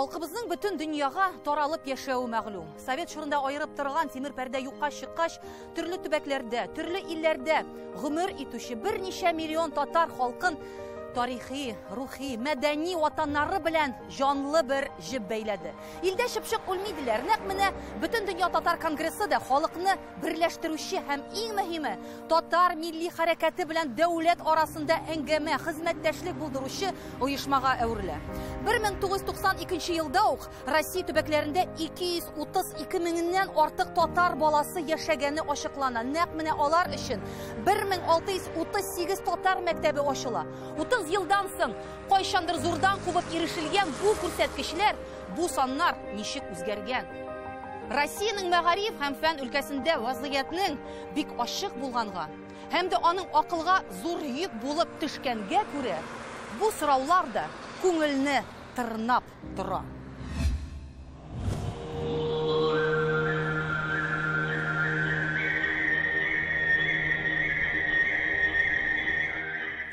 Халкыбызның бөтен дөньяга таралып яшәве мәгълүм. Совет чорында аерып торган тимер пәрдә юкка чыккач, төрле төбәкләрдә, төрле илләрдә гомер итүче берничә миллион татар халкын тарихи, рухи, мәдәни ватаннары белән җанлы бер җеп бәйләде. Илдә чыпчык үлми диләр. Нәкъ менә Бөтендөнья татар конгрессы да халыкны берләштерүче һәм иң мөһиме татар милли хәрәкәте белән дәүләт арасында әңгәмә, хезмәттәшлек булдыручы оешмага әверелә. 1992 елда ук Россия төбәкләрендә 232 меңнән артык татар баласы яшәгәне ачыклана. Нәкъ менә алар өчен 1638 татар мәктәбе ачыла. 30 елдан соң кайчандыр зурдан кубып ирешелгән бу күрсәткечләр, бу саннар ничек үзгәргән? Россиянең мәгариф һәм фән өлкәсендә вазгыятьнең бик ачык булганга һәм дә аның акылга зур йөк булып төшкәнгә күрә, бу сораулар да күңелне тырнап тора.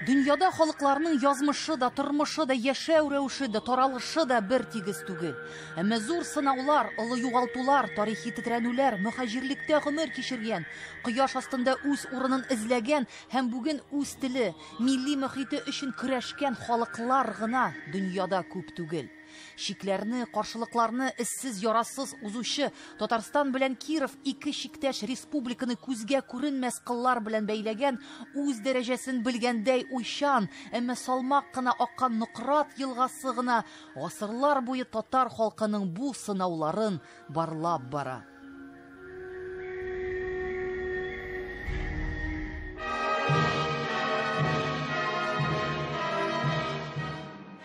Дөньяда халыкларның язмышы да, тормышы да, яшәү рәвеше дә, таралышы да бер тигез түгел. Әмма зур сынаулар, олы югалтулар, тарихи тетрәнүләр, мөһаҗирлектә гомер кичергән, кояш астында үз урынын эзләгән һәм бүген үз теле, милли мөхите өчен көрәшкән халыклар гына дөньяда күп түгел. Чикләрне, каршылыкларны эзсез ярасыз узучы Татарстан белән Киров ике чиктәш республиканы күзгә күренмәс кыллар белән бәйләгән, үз дәрәҗәсен белгәндәй уйчан, әмма салмак кына аккан Нократ елгасы гына гасырлар буе татар халкының бу сынауларын барлап бара.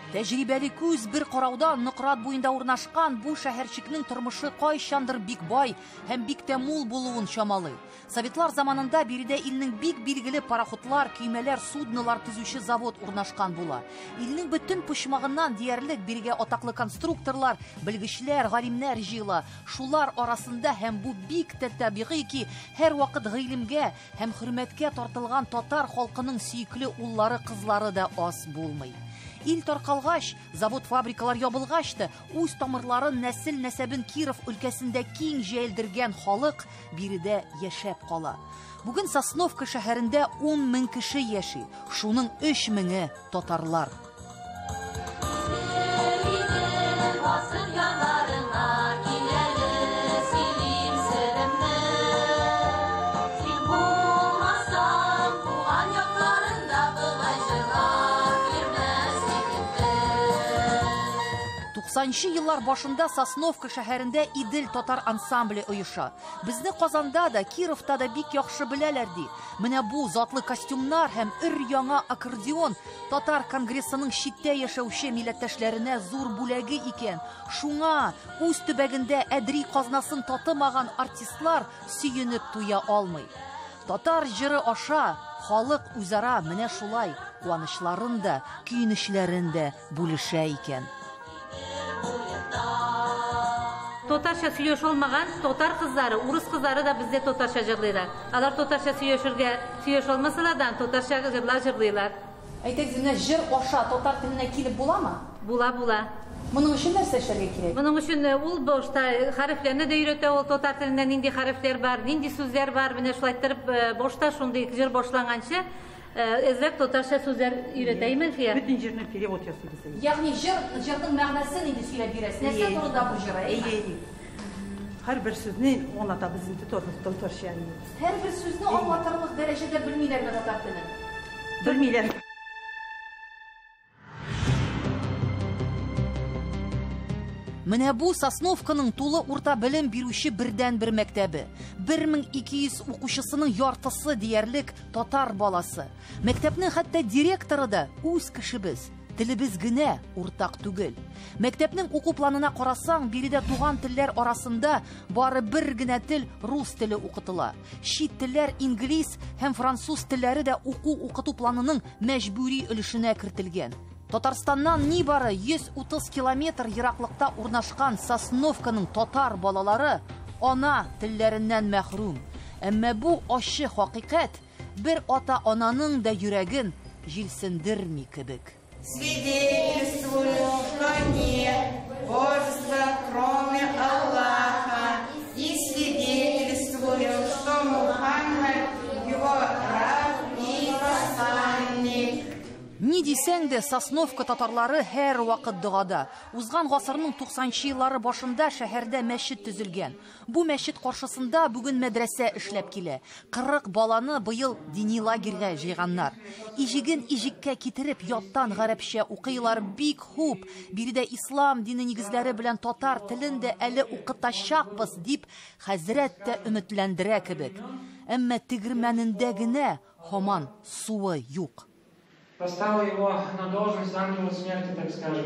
Тәҗрибәле күз бер караудан Нократ буенда урнашкан бу шәһәрчекнең тормышы кайчандыр бик бай һәм бик тә мул булуын чамалый. Советлар заманында биредә илнең бик билгеле пароходлар, көймәләр, суднолар төзүче завод урнашкан була. Илнең бөтен почмагыннан диярлек бирегә атаклы конструкторлар, белгечләр, галимнәр җыела. Шулар арасында һәм бу бик тә табигый ки, һәрвакыт гыйлемгә һәм хөрмәткә тартылган татар халкының сөекле уллары, кызлары да аз булмый. Ил таркалгач, завод-фабрикалар ябылгач та, үз тамырларын, нәсел-нәсәбен Киров өлкәсендә киң җәелдергән халык биредә яшәп кала. Бүген Сосновка шәһәрендә 10 мең кеше яши, шуның 3 меңе татарлар. Туксанынчы еллар башында Сосновка шәһәрендә Идел татар ансамбле оеша. Безне Казанда да, Кировта да бик яхшы беләләр ди. Менә бу затлы костюмнар һәм өр-яңа аккордеон татар конгрессының читтә яшәүче милләттәшләренә зур бүләге икән. Шуңа үз төбәгендә әдри казнасын татымаган артистлар сөенеп туя алмый. Татар җыры аша халык үзара менә шулай куанычларын да, көенечләрен дә бүлешә икән. Татарча сөйләшә алмаган татар кызлары, урыс кызлары да бездә татарча җырлыйлар. Алар татарча сөйләшергә сөйләшә алмасалар да, татарча җырлар җырлыйлар. Әйтегез, менә җыр аша татар теленә килеп буламы? Була, була. Моның өчен нәрсә эшләргә кирәк? Моның өчен ул башта хәрефләрне дә өйрәтә, ул татар телендә нинди хәрефләр бар, нинди сүзләр бар, менә шулай иттереп башта шундый җыр башланганчы эзләп татарча сүзләр өйрәтә Әлфия. Бөтен җырны перевод ясыйбыз. Ягъни җырның мәгънәсен инде сөйләп бирәсез. Нәрсә турында бу җыр? Әйе. Һәрбер сүзне аңлатабыз инде татарча. Һәрбер сүзне аңлатырлык дәрәҗәдә белмиләрме татар телен? Белмиләр. Менә бу Сосновканың тулы урта белем бирүче бердәнбер мәктәбе. 1200 укучысының яртысы диярлек татар баласы. Мәктәпнең хәтта директоры да үз кешебез. Телебез генә уртак түгел. Мәктәпнең уку планына карасаң, биредә туган телләр арасында бары бер генә тел рус теле укытыла. Чит телләр инглиз һәм француз телләре дә уку-укыту планының мәҗбүри өлешенә кертелгән. Татарстаннан нибары 130 километр ераклыкта урнашкан Сосновканың татар балалары ана телләреннән мәхрүм. Әмма бу ачы хакыйкать бер ата-ананың да йөрәген җилсендерми кебек. Свидетельствую, что нет. божества, кроме Аллаха, и свидетельствую, что Мухаммад его раб и посланник. Ни дисәң дә, Сосновка татарлары һәр вакыт догада. Узган гасырның 90 еллары башында шәһәрдә мәчет төзелгән. Бу мәчет каршысында бүген мәдрәсә эшләп килә. 40 баланы быел дини лагерьга җыйганнар. Иҗеген иҗеккә китереп, яттан гарәпчә укыйлар бик хуп. Биредә ислам дине нигезләре белән татар телен дә әле укытачакбыз дип хәзрәт тә өметләндерә кебек. Әмма тегермәнендә генә һаман суы юк. Поставил его на должность ангела смерти, так скажем,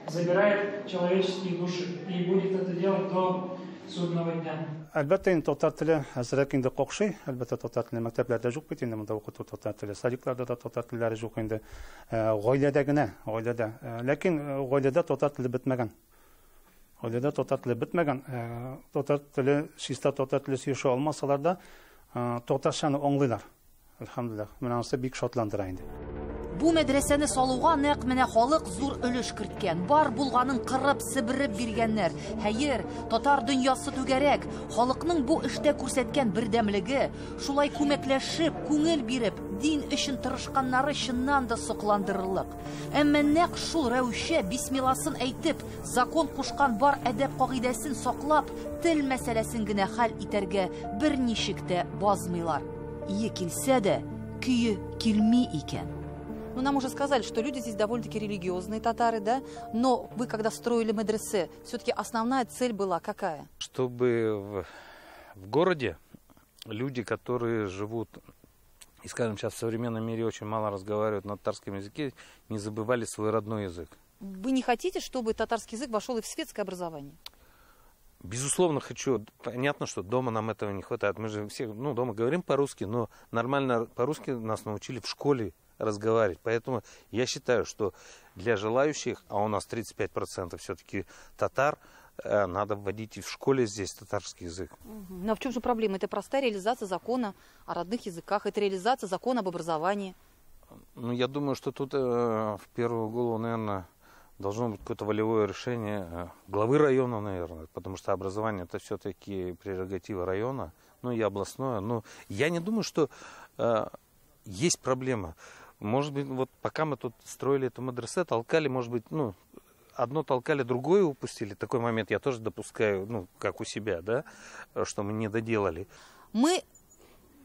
забирает человеческие души и будет это делать до судного дня. Әлбәттә, инде татар теле әзрәк инде какшый. Әлбәттә, татар теле мәктәпләрдә юк бит инде, монда укыту татар теле, садикларда да татар телләре юк инде. Гаиләдә генә, гаиләдә. Ләкин гаиләдә татар теле бетмәгән. Гаиләдә татар теле бетмәгән. Татар теле, чиста татар теле сөйләшә алмасалар да, татарчаны аңлыйлар. Әлхәмдүлилләһ. Менә анысы бик шатландыра инде. Бу мәдрәсәне салуга нәкъ менә халык зур өлеш керткән. Бар булганын кырып, себереп биргәннәр. Хәер, татар дөньясы түгәрәк. Халыкның бу эштә күрсәткән бердәмлеге, шулай күмәкләшеп, күңел биреп, дин өчен тырышканнары чыннан да сокландырырлык. Әмма нәкъ шул рәвешчә бисмилласын әйтеп, закон кушкан бар әдәп кагыйдәсен саклап, тел мәсьәләсен генә хәл итәргә берничек тә базмыйлар. Ие килсә дә, көе килми икән. Ну, нам уже сказали, что люди здесь довольно-таки религиозные татары, да? Но вы, когда строили медресе, все-таки основная цель была какая? Чтобы в городе люди, которые живут, и, скажем, сейчас в современном мире очень мало разговаривают на татарском языке, не забывали свой родной язык. Вы не хотите, чтобы татарский язык вошел и в светское образование? Безусловно, хочу. Понятно, что дома нам этого не хватает. Мы же все, дома говорим по-русски, но нормально по-русски нас научили в школе разговаривать. Поэтому я считаю, что для желающих, а у нас 35% все-таки татар, надо вводить и в школе здесь татарский язык. Но в чем же проблема? Это простая реализация закона о родных языках, это реализация закона об образовании. Я думаю, что тут в первую голову, наверное, должно быть какое-то волевое решение главы района, наверное, потому что образование это все-таки прерогатива района, и областное. Но я не думаю, что есть проблема. Может быть, вот пока мы тут строили эту мадресе, толкали, может быть, одно толкали, другое упустили. Такой момент я тоже допускаю, как у себя, да, что мы не доделали. Мы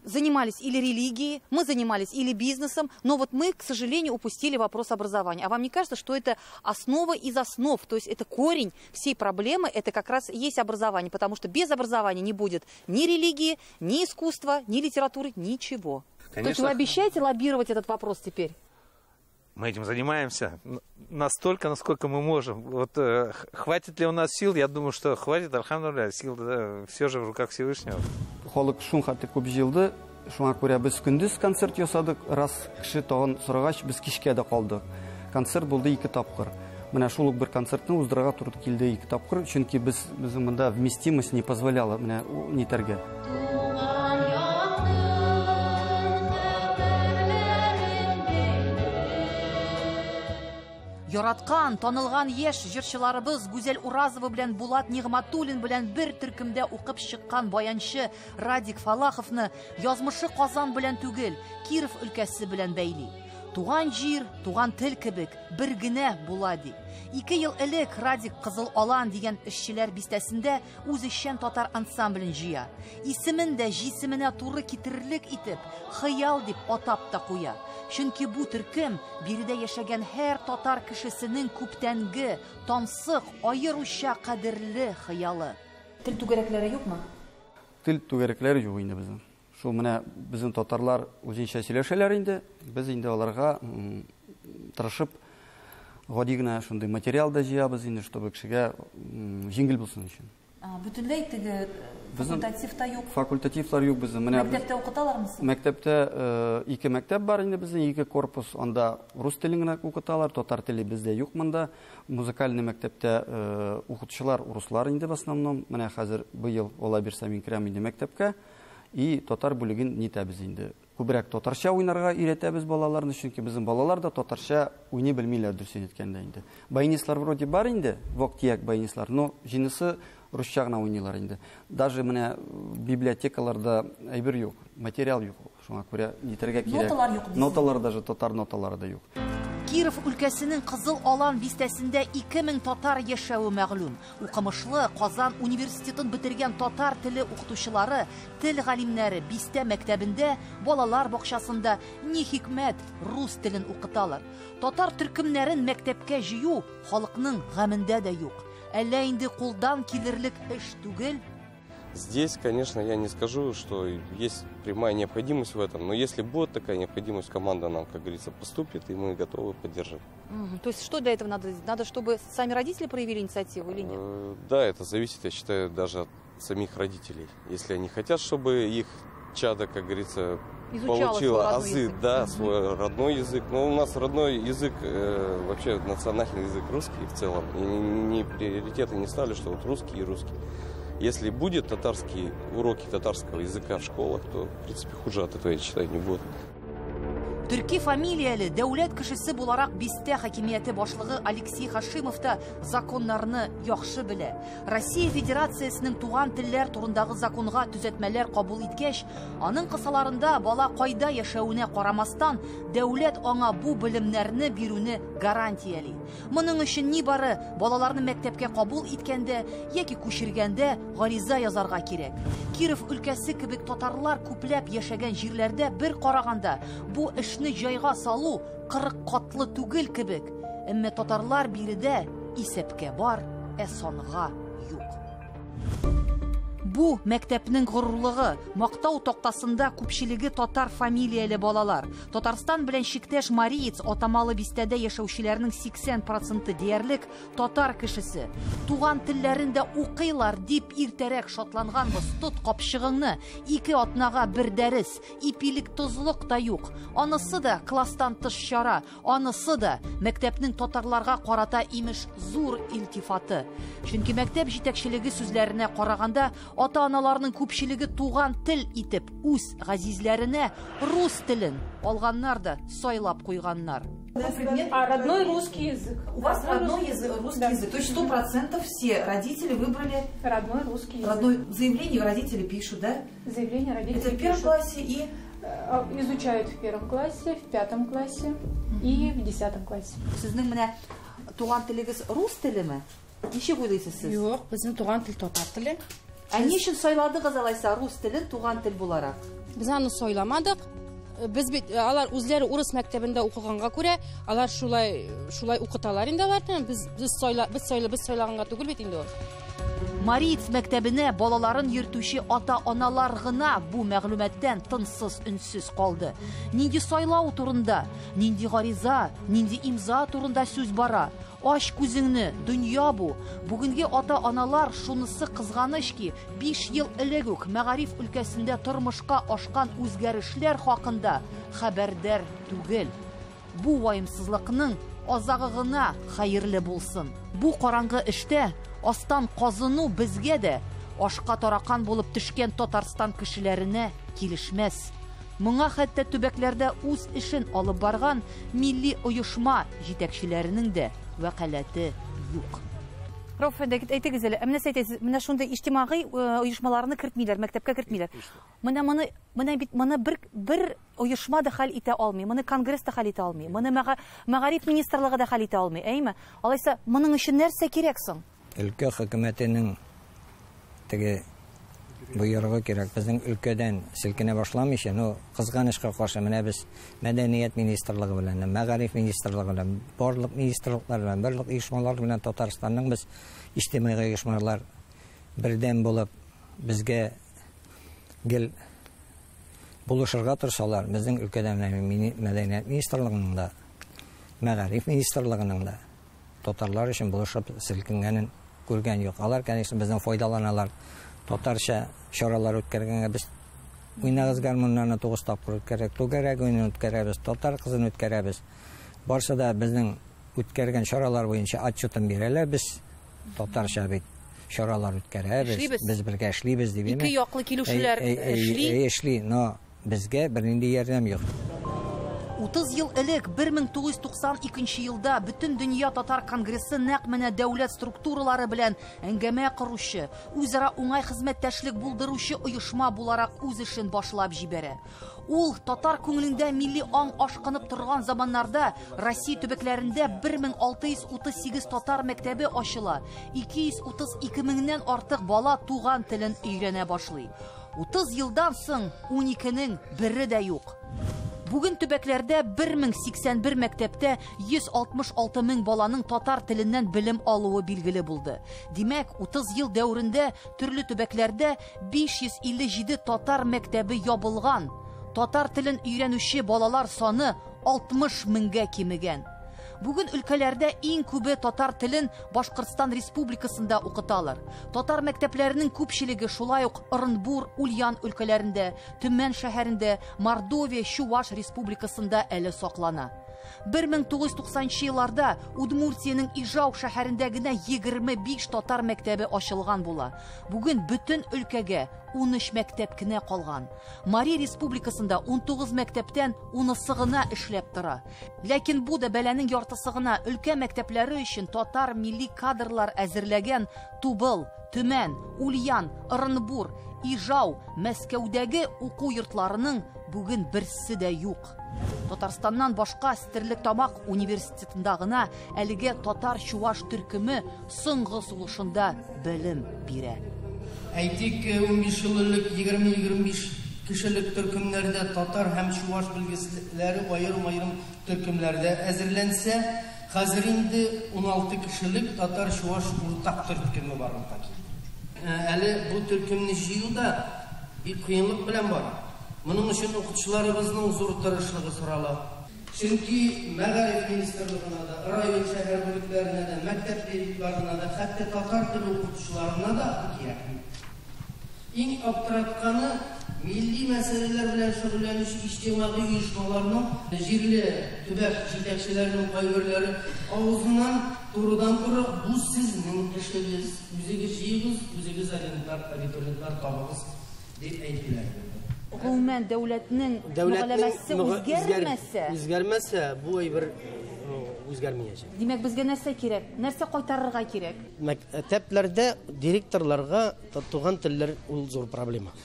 занимались или религией, мы занимались или бизнесом, но вот мы, к сожалению, упустили вопрос образования. А вам не кажется, что это основа из основ, то есть это корень всей проблемы, это как раз и есть образование, потому что без образования не будет ни религии, ни искусства, ни литературы, ничего. Конечно. То есть вы обещаете лоббировать этот вопрос теперь? Мы этим занимаемся настолько, насколько мы можем. Вот хватит ли у нас сил? Я думаю, что хватит, альхамдулилля, сил, да, все же в руках Всевышнего. Халык шунхатты күп җыелды, шуңа күрә без көндез концерт ясадык, раз кеше тагын сорагач, без кичкә дә калдык. Концерт булды 2 тапкыр. Менә шул ук бер концертны уздырырга туры килде 2 тапкыр, чөнки безнең монда вместимость не позволяла менә нитәргә. Яраткан, танылган яшь җырчыларыбыз Гүзәл Уразова белән Булат Нигъмәтуллин белән бер төркемдә укып чыккан баянчы Радик Фалаховны язмышы Казан белән түгел, Киров өлкәсе белән бәйли. Туган җир, туган тел кебек бер генә була ди. 2 ел элек Радик Кызыл Алан дигән эшчеләр бистәсендә үзешчән татар ансамблен җыя. Исемен дә җисеменә туры китерерлек итеп, Хыял дип атап та куя. Чөнки бу төркем биредә яшәгән һәр татар кешесенең күптәнге, тансык, аеруча кадерле хыялы. Тел түгәрәкләре юкмы? Тел түгәрәкләре юк инде безнең. Шул менә безнең татарлар үзенчә сөйләшәләр инде. Без инде аларга тырышып гади генә шундый материал да җыябыз инде, чтобы кешегә җиңел булсын өчен. Бөтенләй теге факультатив та юк. Факультативлар юк безнең. Менә мәктәптә укыталармы? Мәктәптә 2 мәктәп бар инде безнең, 2 корпус. Анда рус телен генә укыталар, татар теле бездә юк монда. Музыкальный мәктәптә укытучылар руслар инде в основном. Менә хәзер быел ала бирсә мин керәм инде мәктәпкә. И татар бүлеген нитәбез инде. Күбрәк татарча уйнарга өйрәтәбез балаларны, чөнки безнең балалар да татарча уйный белмиләр, дөресен әйткәндә инде. Баянистлар вроде бар инде, вак-төяк баянистлар, но җыйнысы русча гына уйныйлар инде. Даже менә библиотекаларда әйбер юк, материал юк. Шуңа күрә нитәргә кирәк. Ноталар юк дисең. Ноталар даже, татар ноталары да юк. Киров өлкәсенең Кызыл Алан бистәсендә 2000 татар яшәве мәгълүм. Укымышлы Казан университетын бетергән татар теле укытучылары, тел галимнәре бистә мәктәбендә, балалар бакчасында ни хикмәт рус телен укыталар. Татар төркемнәрен мәктәпкә җыю халыкның гамендә дә юк. Әллә инде кулдан килерлек эш түгел? Здесь, конечно, я не скажу, что есть прямая необходимость в этом, но если будет такая необходимость, команда нам, как говорится, поступит, и мы готовы поддержать. То есть что для этого надо? Надо, чтобы сами родители проявили инициативу или нет? Да, это зависит, я считаю, даже от самих родителей. Если они хотят, чтобы их чадо, как говорится, изучало получило свой родной азы, язык. Да, свой родной язык. Но у нас родной язык, вообще национальный язык русский в целом. И не приоритеты не стали, что вот русский и русский. Если будет татарские уроки татарского языка в школах, то, в принципе, хуже от этого, я считаю, не будет. Төрки фамилияле дәүләт кешесе буларак бистә хакимияте башлыгы Алексей Хашимов та законнарны яхшы белә. Россия Федерациясенең туган телләр турындагы законга төзәтмәләр кабул иткәч, аның кысаларында бала кайда яшәвенә карамастан, дәүләт аңа бу белемнәрне бирүне гарантияли. Моның өчен нибары балаларны мәктәпкә кабул иткәндә яки күчергәндә гариза язарга кирәк. Киров өлкәсе кебек татарлар күпләп яшәгән җирләрдә бер караганда бу эшне җайга салу 40 катлы түгел кебек. Әмма татарлар биредә исәпкә бар, ә санга юк. Бу мәктәпнең горурлыгы, мактау тактасында күпчелеге татар фамилияле балалар. Татарстан белән чиктәш Мариец атамалы бистәдә яшәүчеләрнең 80% диярлек татар кешесе. Туган телләрен дә укыйлар дип иртәрәк шатланганбыз. Тот капчыгыңны, 2 атнага бер дәрес, ипилек тозлык та юк. Анысы да класстан тыш чара, анысы да мәктәпнең татарларга карата имеш зур илтифаты. Чөнки мәктәп җитәкчелеге сүзләренә караганда, ата-аналарның күпчелеге туган тел итеп үз газизләренә рус телен алганнар да сайлап куйганнар. А родной русский язык. У вас родной язык, русский да. язык. То есть 100% все родители выбрали родной русский язык. Родной заявление родители пишут, да? Заявление родители Это в первом пишут. классе и изучают в первом классе, в 5 классе и в 10 классе. Сезнең менә туган телегез рус телеме? Ничек уйлыйсыз сез? Юк, безнең туган тел татар теле. Ә ни өчен сайладыгыз алайса рус телен туган тел буларак? Без аны сайламадык. Без бит алар үзләре урыс мәктәбендә укыганга күрә, алар шулай укыталар инде аларны. Без сайлаганга түгел бит инде ул. Мариец мәктәбенә балаларын йөртүче ата-аналар гына бу мәгълүматтан тынсыз үнсез калды. Нинди сайлау турында, нинди гариза, нинди имза турында сүз бара? Ач күзеңне, дөнья бу. Бүгенге ата-аналар шунысы кызганыч ки, 5 ел элек үк мәгариф өлкәсендә тормышка ашкан үзгәрешләр хакында хәбәрдар түгел. Бу ваемсызлыкның азагы гына хәерле булсын. Бу караңгы эштә астан казыну безгә дә ашка таракан булып төшкән Татарстан кешеләренә килешмәс. Моңа хәтта төбәкләрдә үз эшен алып барган милли оешма җитәкчеләренең дә вәкаләте юк. Рауф әфәнде, әйтегез әле, менә сез әйтәсез, менә шундый иҗтимагый оешмаларны кертмиләр, мәктәпкә кертмиләр. Менә моны, менә бит моны бер оешма да хәл итә алмый, моны конгресс та хәл итә алмый, моны мәгариф министрлыгы да хәл итә алмый, әйме? Алайса, моның өчен нәрсә кирәк соң? Өлкә хөкүмәтенең теге боерыгы кирәк. Безнең өлкәдән селкенә башламыйча, но кызганычка каршы менә без мәдәният министрлыгы белән, мәгариф министрлыгы белән, барлык министрлыклар белән, барлык оешмалар белән Татарстанның без иҗтимагый оешмалар бердәм булып безгә гел булышырга тырышалар. Безнең өлкәдә менә мәдәният министрлыгының да, мәгариф министрлыгының да татарлар өчен булышып селкенгәнен күргән юк. Алар, конечно, бездән файдаланалар. Татарча чаралар үткәргәнгә без уйнагыз гармуннарны 9 тапкыр үткәрәк, түгәрәк уенын үткәрәбез, татар кызын үткәрәбез. Барсы да безнең үткәргән чаралар буенча отчетын бирәләр. Без татарча бит чаралар үткәрәбез, без бергә эшлибез дип. Ике яклы килешүләр эшли. Эшли, но безгә бернинди ярдәм юк. 30 ел элек 1992 елда Бөтен дөнья татар конгрессы нәкъ менә дәүләт структуралары белән әңгәмә коручы, үзара уңай хезмәттәшлек булдыручы оешма буларак үз эшен башлап җибәрә. Ул татар күңелендә милли аң ашкынып торган заманнарда Россия төбәкләрендә 1638 татар мәктәбе ачыла, 232 меңнән артык бала туган телен өйрәнә башлый. 30 елдан соң 12-нең бере дә юк. Бүген төбәкләрдә 1081 мәктәптә 166 мең баланың татар теленнән белем алуы билгеле булды. Димәк, 30 ел дәверендә төрле төбәкләрдә 557 татар мәктәбе ябылган. Татар телен өйрәнүче балалар саны 60 меңгә кимегән. Бүген өлкәләрдә иң күбе татар телен Башкортстан Республикасында укыталар. Татар мәктәпләренең күпчелеге шулай ук Орынбур, Ульян өлкәләрендә, Төмән шәһәрендә, Мордовия, Чуваш Республикасында әле саклана. 1990 елларда Удмуртиянең Ижау шәһәрендә генә 25 татар мәктәбе ачылган була. Бүген бөтен өлкәгә 13 мәктәп кенә калган. Мари Республикасында 19 мәктәптән 10-сы гына эшләп тора. Ләкин бу да бәланең яртысы гына. Өлкә мәктәпләре өчен татар милли кадрлар әзерләгән Тубыл, Төмән, Ульян, Орынбур, Ижау, Мәскәүдәге уку йортларының бүген берсе дә юк. Татарстаннан башка Стерлитамак университетында гына әлеге татар-чуваш төркеме соңгы сулышында белем бирә. Әйтик, 15 ел элек 20-25 кешелек төркемнәрдә татар һәм чуваш белгечләре аерым-аерым төркемнәрдә әзерләнсә, хәзер инде 16 кешелек татар-чуваш уртак төркеме барлыкка килде. Әле бу төркемне җыю да бик кыенлык белән бара. Моның өчен укытучыларыбызның зур тырышлыгы сорала. Чөнки мәгариф министрлыгына да, район шәһәр бүлекләренә дә, мәктәп директорларына да, хәтта татар теле укытучыларына да кирәк. Иң аптыратканы милли мәсьәләләр белән шөгыльләнүче иҗтимагый оешмаларның җирле төбәк җитәкчеләренең кайберләре авызыннан турыдан-туры бу сезнең эшегез, үзегез җыегыз, үзегез абитуриентлар табыгыз дип әйтүләр. Гомумән дәүләтнең мөгаләмәсе үзгәрмәсә, үзгәрмәсә, бу әйбер үзгәрмәячәк. Димәк, безгә нәрсә кирәк? Нәрсә кайтарырга кирәк? Мәктәпләрдә директорларга туган телләр ул зур проблема.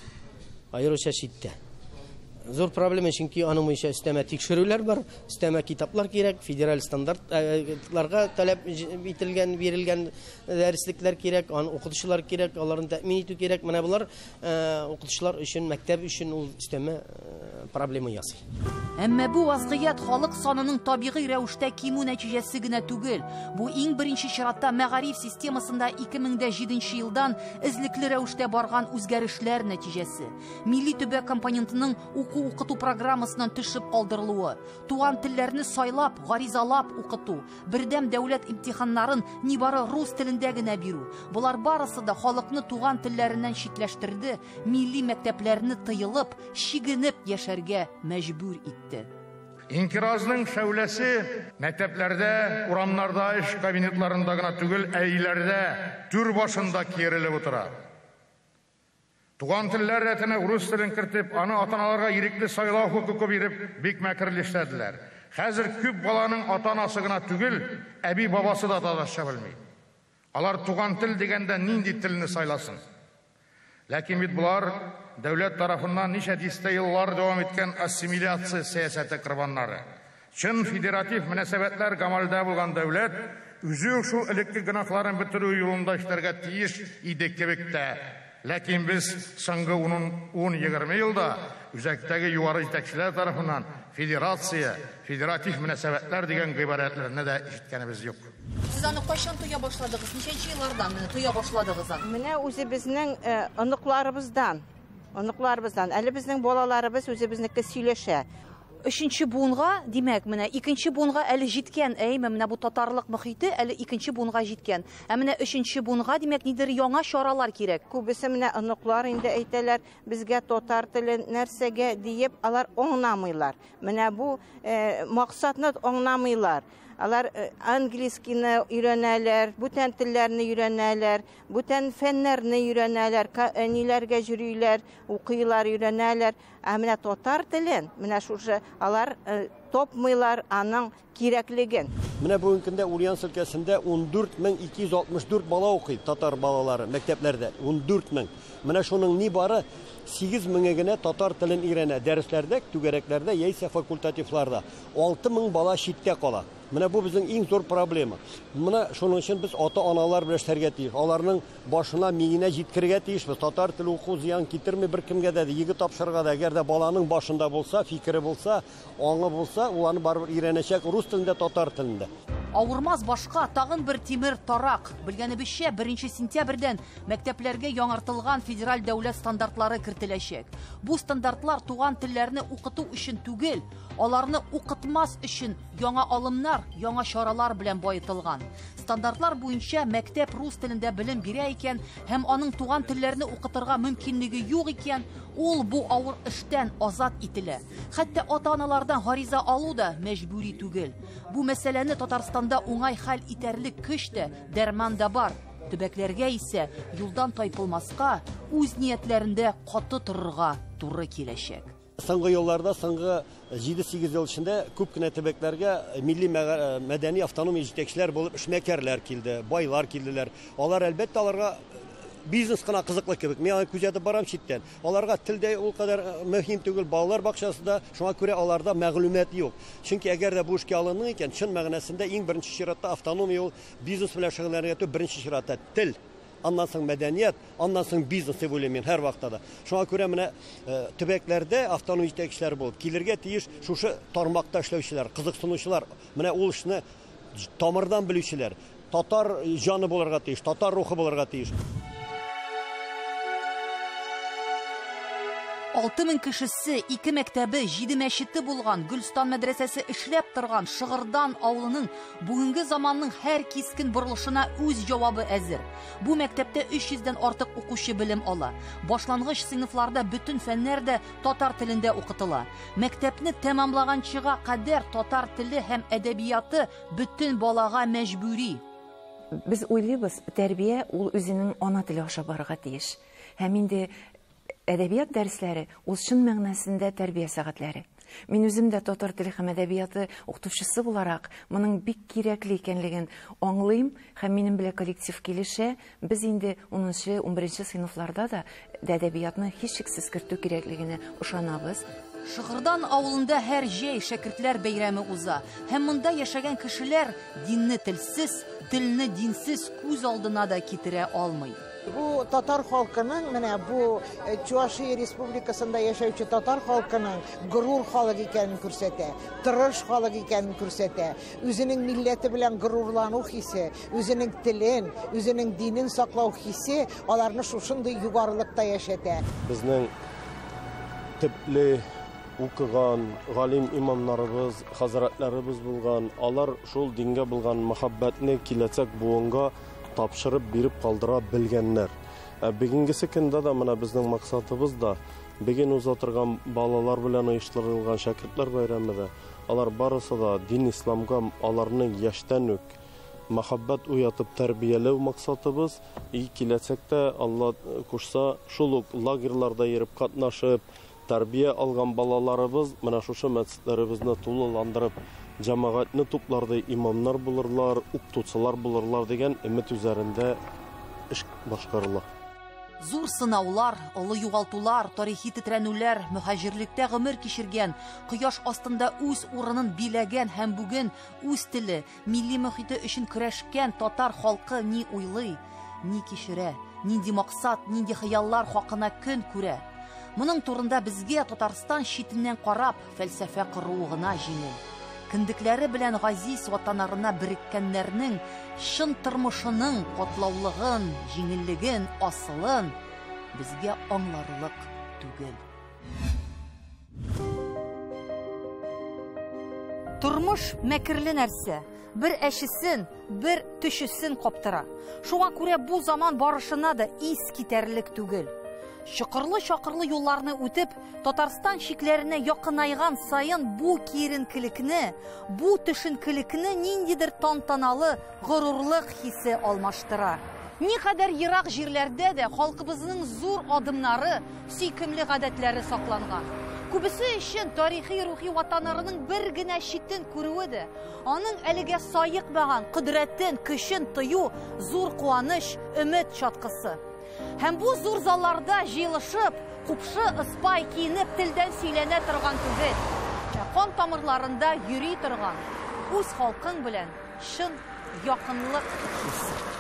Аеруча читтә. Зур проблема, чөнки аның буенча өстәмә тикшерүләр бар, өстәмә китаплар кирәк, федераль стандартларга таләп ителгән, бирелгән дәреслекләр кирәк, аны укытучылар кирәк, аларны тәэмин итү кирәк. Менә болар укытучылар өчен, мәктәп өчен ул өстәмә проблема ясый. Әмма бу вазгыять халык санының табигый рәвештә кимү нәтиҗәсе генә түгел. Бу иң беренче чиратта мәгариф системасында 2007 елдан эзлекле рәвештә барган үзгәрешләр нәтиҗәсе. Милли төбәк компонентының уку-укыту программасыннан төшеп калдырылуы, туган телләрне сайлап, гаризалап укыту, бердәм дәүләт имтиханнарын нибары рус телендә генә бирү. Болар барысы да халыкны туган телләреннән читләштерде, милли мәктәпләрне тыелып, чигенеп яшәргә мәҗбүр итте. Инкиразның шәүләсе мәктәпләрдә, урамнарда, эш кабинетларында гына түгел, ә өйләрдә, түр башында киерелеп утыра. Туган телләр рәтенә урыс телен кертеп, аны ата-аналарга ирекле сайлау хокукы биреп, бик мәкерле эшләделәр. Хәзер күп баланың ата-анасы гына түгел, әби-бабасы да татарча белми. Алар туган тел дигәндә нинди телне сайласын? Ләкин бит болар дәүләт тарафыннан ничә дистә еллар дәвам иткән ассимиляция сәясәте корбаннары. Чын федератив мөнәсәбәтләр гамәлдә булган дәүләт үзе шул элекке гөнаһларын бетерү юлында эшләргә тиеш иде кебек тә. Ләкин без соңгы 10-20 елда үзәктәге югары җитәкчеләр тарафыннан федерация, федератив мөнәсәбәтләр дигән гыйбарәтләрне дә ишеткәнебез юк. Сез аны кайчан тоя башладыгыз? Ничәнче еллардан менә тоя башладыгыз аны? Менә үзебезнең оныкларыбыздан, әле безнең балаларыбыз үзебезнеке сөйләшә. Өченче буынга, димәк, менә икенче буынга әле җиткән, әйме, менә бу татарлык мохите әле икенче буынга җиткән. Ә менә өченче буынга, димәк, нидер яңа чаралар кирәк. Күбесе менә оныклар инде әйтәләр, безгә татар теле нәрсәгә диеп, алар аңламыйлар. Менә бу максатны аңламыйлар. Алар английскийны өйрәнәләр, бүтән телләрне өйрәнәләр, бүтән фәннәрне өйрәнәләр, ниләргә йөриләр, укыйлар, өйрәнәләр. Ә менә татар телен, менә шушы алар тапмыйлар аның кирәклеген. Менә бүгенге көндә Ульяновск өлкәсендә 14264 бала укый, татар балалары мәктәпләрдә 14000. Менә шуның ни бары 8000 генә татар телен өйрәнә дәресләрдә, түгәрәкләрдә яисә факультативларда. 6000 бала читтә кала. Менә бу безнең иң зур проблема. Менә шуның өчен без ата-аналар белән эшләргә тиеш. Аларның башына, миенә җиткерергә тиешбез. Татар теле уку зыян китерми беркемгә дә, егет тапшырырга да. Әгәр дә баланың башында булса, фикере булса, аңы булса, ул аны барыбер өйрәнәчәк рус телендә, татар телендә. Авырмас башка тагын бер тимер тарак. Белгәнебезчә, 1 сентябрьдән мәктәпләргә яңартылган федераль дәүләт стандартлары кертеләчәк. Бу стандартлар туган телләрне укыту өчен түгел, аларны укытмас өчен яңа алымнар, яңа чаралар белән баетылган. Стандартлар буенча мәктәп рус телендә белем бирә икән һәм аның туган телләрне укытырга мөмкинлеге юк икән, ул бу авыр эштән азат ителә. Хәтта ата-аналардан гариза алу да мәҗбүри түгел. Бу мәсьәләне Татарстанда уңай хәл итәрлек көч тә, дәрман да бар. Төбәкләргә исә юлдан тайпылмаска, үз ниятләрендә каты торырга туры киләчәк. Соңгы елларда, соңгы 7-8 ел эчендә күп кенә төбәкләргә милли мәдәни автономия җитәкчеләр булып эшмәкәрләр килде, байлар килделәр. Алар әлбәттә аларга бизнес кына кызыклы кебек. Мин аны күзәтеп барам читтән. Аларга тел дә ул кадәр мөһим түгел, балалар бакчасында, шуңа күрә аларда мәгълүмат юк. Чөнки әгәр дә бу эшкә алынган икән, чын мәгънәсендә иң беренче чиратта автономия ул бизнес белән шөгыльләнергә түгел, беренче чиратта тел, аннан соң мәдәният, аннан соң бизнес дип уйлыйм мин һәр вакытта да. Шуңа күрә менә төбәкләрдә автономия җитәкчеләре булып килергә тиеш шушы тармакта эшләүчеләр, кызыксынучылар, менә ул эшне тамырдан белүчеләр, татар җаны булырга тиеш, татар рухы булырга тиеш. 6000 кешесе, 2 мәктәбе, 7 мәчете булган, Гөлстан мәдрәсәсе эшләп торган Шыгырдан авылының бүгенге заманның һәр кискен борылышына үз җавабы әзер. Бу мәктәптә 300дән артык укучы белем ала. Башлангыч сыйныфларда бөтен фәннәр дә татар телендә укытыла. Мәктәпне тәмамлаганчыга кадәр татар теле һәм әдәбияты бөтен балага мәҗбүри. Без уйлыйбыз, тәрбия ул үзенең ана теле аша барырга тиеш. Һәм инде әдәбият дәресләре ул чын мәгънәсендә тәрбия сәгатьләре. Мин үзем дә татар теле һәм әдәбияты укытучысы буларак моның бик кирәкле икәнлеген аңлыйм һәм минем белән коллектив килешә. Без инде 10-нчы, 11-нче сыйныфларда да әдәбиятны һичшиксез кертү кирәклегенә ышанабыз. Шыгырдан авылында һәр җәй шәкертләр бәйрәме уза. Һәм монда яшәгән кешеләр динне телсез, телне динсез күз алдына да китерә алмый. Бу татар халкының, менә бу Чувашия республикасында яшәүче татар халкының горур халык икәнен күрсәтә, тырыш халык икәнен күрсәтә. Үзенең милләте белән горурлану хисе, үзенең телен, үзенең динен саклау хисе аларны шушындый югарылыкта яшәтә. Безнең төпле укыган галим имамнарыбыз, хәзрәтләребез булган, алар шул дингә булган мәхәббәтне киләчәк буынга тапшырып биреп калдыра белгәннәр. Бүгенгесе көндә дә менә безнең максатыбыз да бүген уза торган балалар белән оештырылган шәкертләр бәйрәме дә, алар барысы да дин исламга аларны яшьтән үк мәхәббәт уятып тәрбияләү максатыбыз. И киләчәктә Алла кушса, шул ук лагерьларда йөреп катнашып, тәрбия алган балаларыбыз менә шушы мәчетләребезне тулыландырып, җәмәгатьне туплардай имамнар булырлар, укытучылар булырлар дигән өмет үзәрендә эш башкарыла. Зур сынаулар, олы югалтулар, тарихи тетрәнүләр, мөһаҗирлектә гомер кичергән, кояш астында үз урынын биләгән һәм бүген үз теле, милли мөхите өчен көрәшкән татар халкы ни уйлый, ни кичерә, нинди максат, нинди хыяллар хакына көн күрә. Моның турында безгә Татарстан читеннән карап, фәлсәфә коруы гына җиңел. Кендекләре белән газиз ватаннарына береккәннәрнең чын тормышының катлаулыгын, җиңеллеген, асылын безгә аңларлык түгел. Тормыш мәкерле нәрсә. Бер әчесен, бер төшесен каптыра. Шуңа күрә бу заман барышына да ис китәрлек түгел. Чокырлы-чакырлы юлларны үтеп, Татарстан чикләренә якынайган саен бу киеренкелекне, бу төшенкелекне ниндидер тантаналы горурлык хисе алмаштыра. Никадәр ерак җирләрдә дә халкыбызның зур адымнары, сөйкемле гадәтләре сакланган. Күбесе өчен тарихи-рухи ватаннарының бер генә читен күрүе дә, аның әлегә саекмаган кодрәтен, көчен тою зур куаныч, өмет чаткысы. Һәм бу зур залларда җыелышып, купшы, ыспай киенеп телдән сөйләнә торган түгел, ә кан тамырларында йөри торган үз халкың белән чын якынлык хисе.